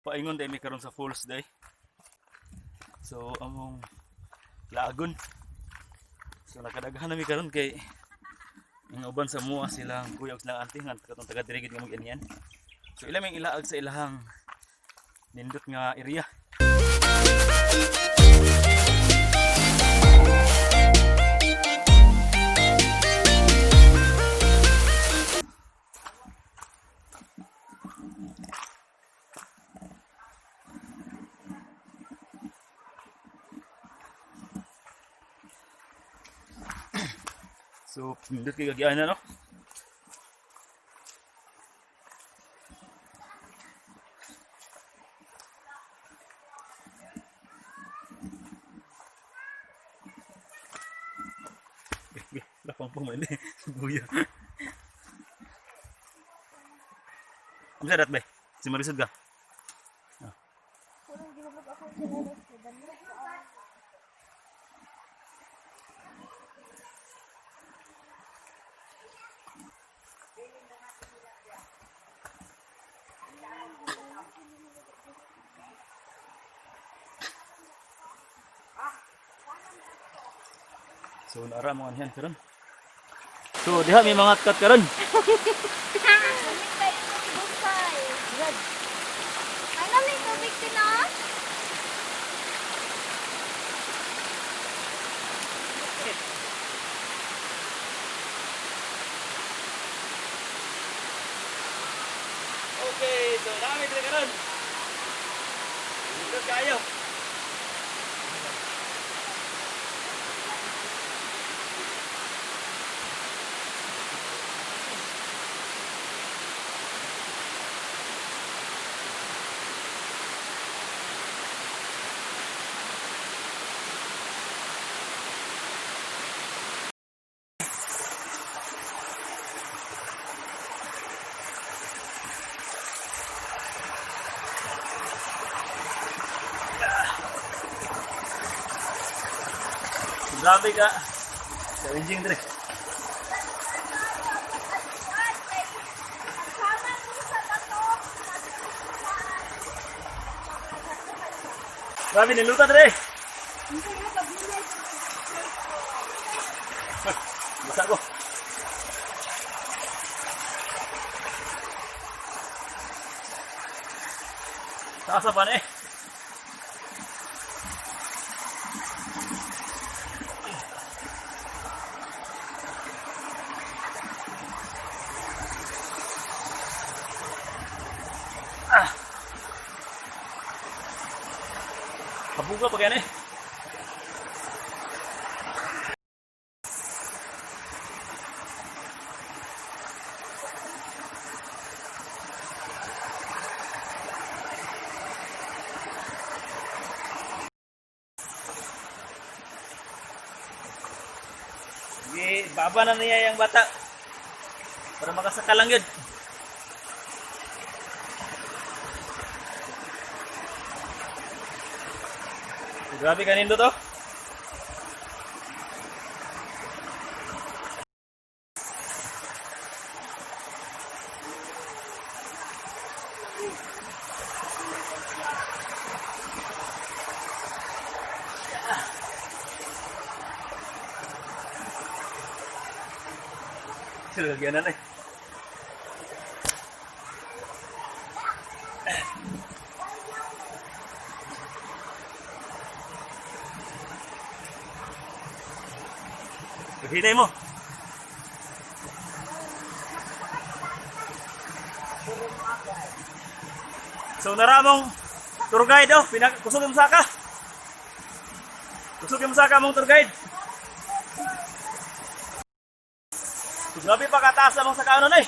Paingon dai mi karon sa falls day. So among laagon. So nakadaghan na mi karon kay ang uban sa mua silang kuya ug silang auntie nga katong taga diri gid nga mag-inian. So ila may ilaag sa ilahang nindot nga area. So nindot kay gagian na, no? Lapang pa man eh. Buya. Unsa dat be? Si Marisod ka? Kurang gihubog ako sa tsinelas ko. Banyo ko ang So naara mo anhan karon. So diha may mga kat karon. Lamig kayo sa busay. Ay, lamig tubig sila. Okay, so nami diri karon. Nindot kayo. Grabe ka. Challenging dire. Sama ko sa bato. Grabe niluta dire. Hindi mo pabilis. Basa ko. Taas pa na eh. Ah. Kabuga pa kaya eh. Sige, baba na niya yung bata. Para makasaka lang yun. Grabe kanindo to. Sila lagyan na eh. Paghinay mo. So naramong tour guide oh, pinak kusog yung saka. Kusog yung saka mong tour guide. So, grabe pa kataas among saka ano na eh.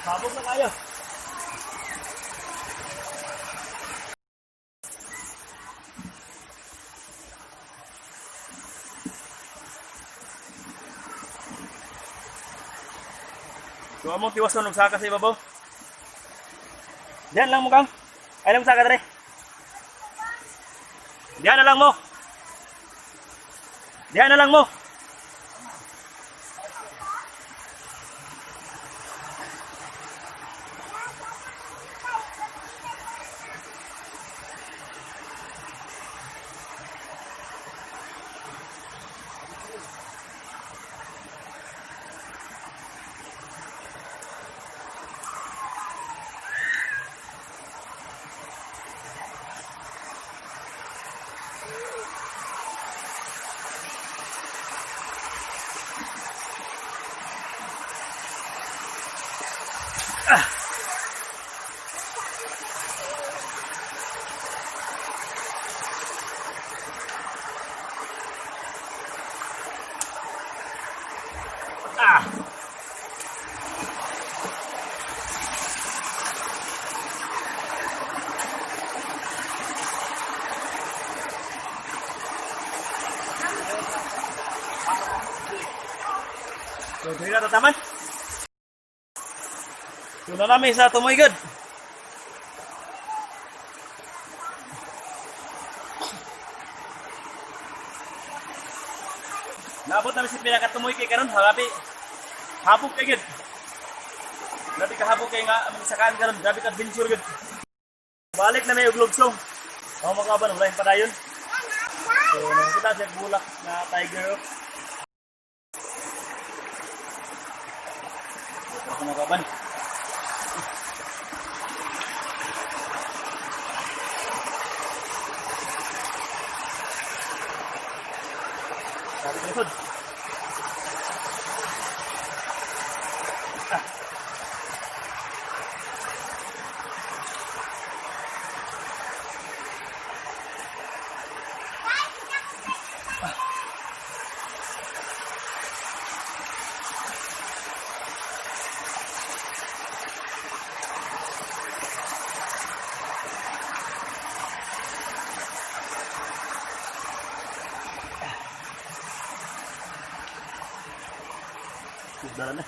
Sabog na kayo. So among tiwason og saka sa ibabaw. Diyan lang mo kang. Ay lang saka dre. Diyan na lang mo. Diyan na lang mo. So, dili na tataman. So, na namin sa tumoy gud. Naabot namin si pinakatumoy kay karon, harapi. Habog kay gud. Grabe ka habog kay nga among sakaan karon, grabe ka adventure gud. Balik na may og lugsong. Ako mga wala yung padayon. So, nakita siya bulak na tiger, oh. Ako mga kaban. Sabi ko likod. Ah. Dala na.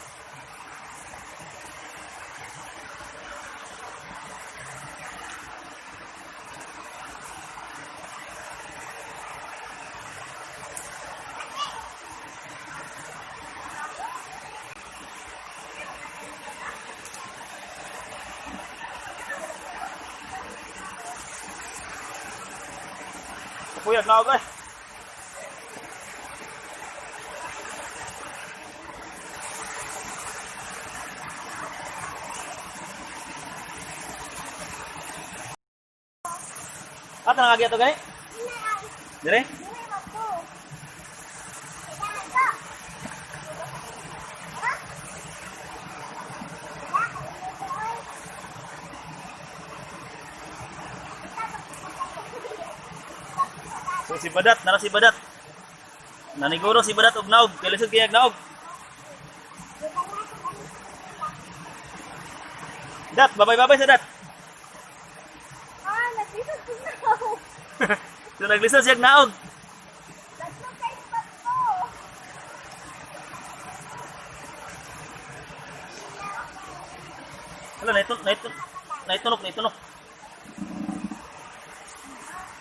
Puyat na ako eh. Ah, tanang agi ato gani? Dire? So si Badat, nara si Badat. Naniguro si Badat og naog, kay lisod kay naog. Dat, babay-babay sa dat. Ah, naglisod ko na. So naglisod siya og naog. Tatlo kay bato. Hala, naitunok, naitunok.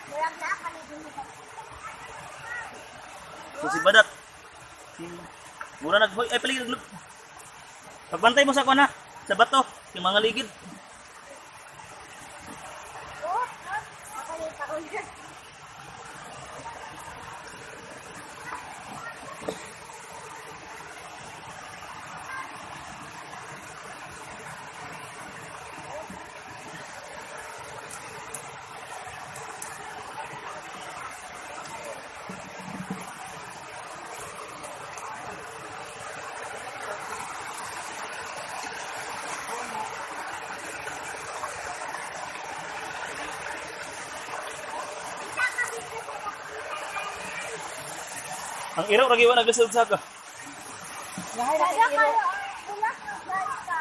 Murag na paligid mo. So si Badat. Si Mura naghoy ay paligid naglup. Pagbantay mo sa kuan ha, sa bato, yung mga ligid. Oh, makalita ko na. Ang iro ra gyud naglisod sa ako. Kada kayo, bulak na basta.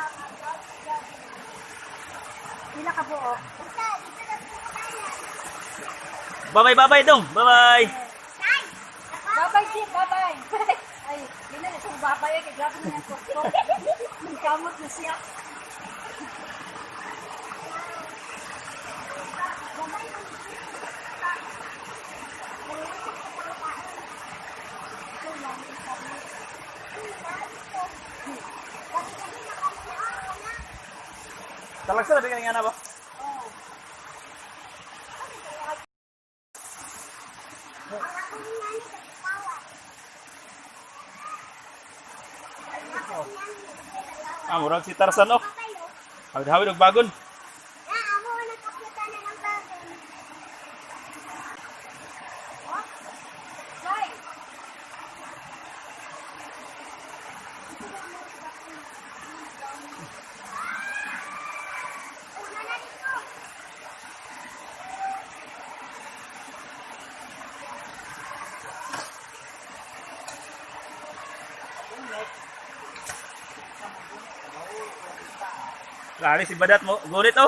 Pila ka buo? Babay babay dong. Bye-bye. Babay, Jim. Babay. Ay, yun na itong babay. Ay, grabe na yung tuktok. Nagkamot na siya. Talagsa na bigyan nga na ba? Ah, murag si Tarzan oh. Hawid-hawid og bagon. Lali si Badat mo, gulit oh.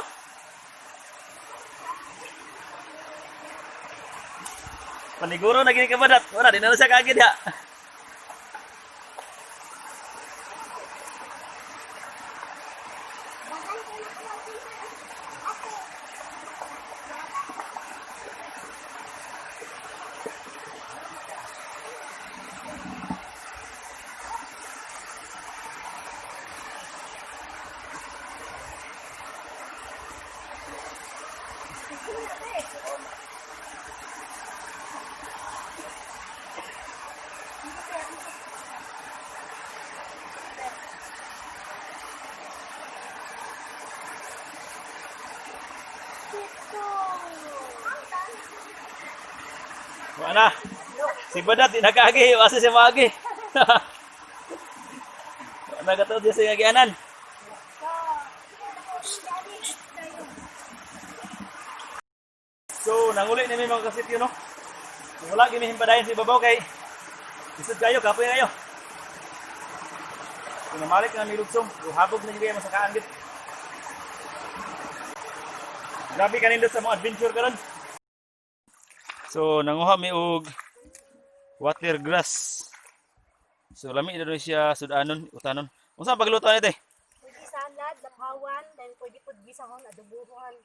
Paniguro na gini ka Badat. Wala, di na siya kaagid ha. Wala na. Si Badat, di nakaagi. Wasa siya maagi. Wala na katuod siya sa agianan. So, nanguli na may mga kasityo, no? So, wala gini himpadayan si Babaw kay isod kayo, kapoy kayo. So, namalik na milugsong. Habog na yung masakaan gid. Grabe kanindot sa mga adventure karon. So, nanguha mi og water grass. So, lami na siya sudanon, utanon. Unsa ang pagluto nito eh? Pwede salad, laphawan, then pwede pud gisahon, adobohan.